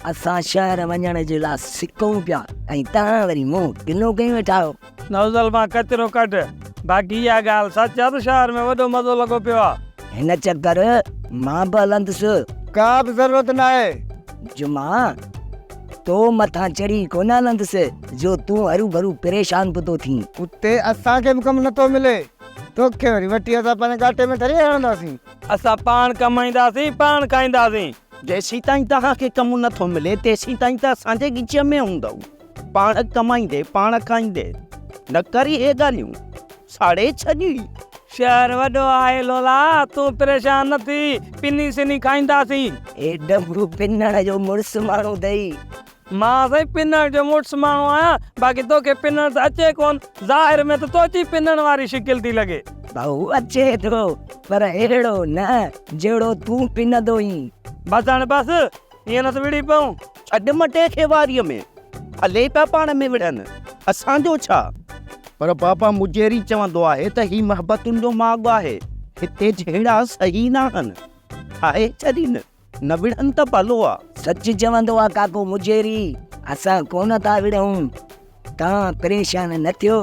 اسان شهر وڃڻ جي لاء سڪون پيا ۽ توهان وري منهن ڪنو ڪيون ويٺا آهيو. نوزل مان ڪچرو ڪڍ. باقي اها ڳالهه سچ آ ته شهر ۾ وڏو مزو لڳو پيو آ. هن چڪر مان به هلندس. ڪا به ضرورت ناهي. جمعا، تو مٿان چڙهي ڪونه هلندس جو تون هروڀرو پريشان به ٿو ٿين. اتي اسان کي به ڪم نٿو ملي. توکي وري وٺي اسان پنهنجي ڳاٽي ۾ ٿري هڻنداسين. اسان پاڻ ڪمائينداسين، پاڻ کائينداسين. جيسيتائين توهان کي ڪم نه ٿو ملي، تيسيتائين ته اسان جي ڳچيء ۾ هوندؤ. پاڻ ڪمائيندي، پاڻ کائيندي. نه ڪر اهي ڳالهيون. ساڙي ڇڏي. شهر وڏو آهي لولا، تون پريشان نه ٿي، پني سني کائينداسين. اي ڊڀرو پنڻ جو مڙس ماڻهو اٿئي. مان سائين پنڻ جو مڙس ماڻهو آهيان، باقي توکي پنڻ ته اچي ڪونه، ظاهر ۾ ته توچي پنڻ واري شڪل ٿي لڳي. ڀائو اچي ٿو، پر اهڙو نه جهڙو تون پنندو هئين. بس هاڻي بس، ائين نه ته وڙهي پئون. ڇڏ مٽي کي واريء ۾، ڀلي پيا پاڻ ۾ وڙهن، اسان جو ڇا؟ پر بابا مجيري چوندو آهي ته هي محبتن جو ماڳ آهي، هتي جهيڙا صحيح ناهن، ٺاهي ڇڏين، نه وڙهن ته ڀلو آ. سچ چوندو آ ڪاڪو مجيري، اسان ڪونه ٿا وڙهون، توهان پريشان نه ٿيو.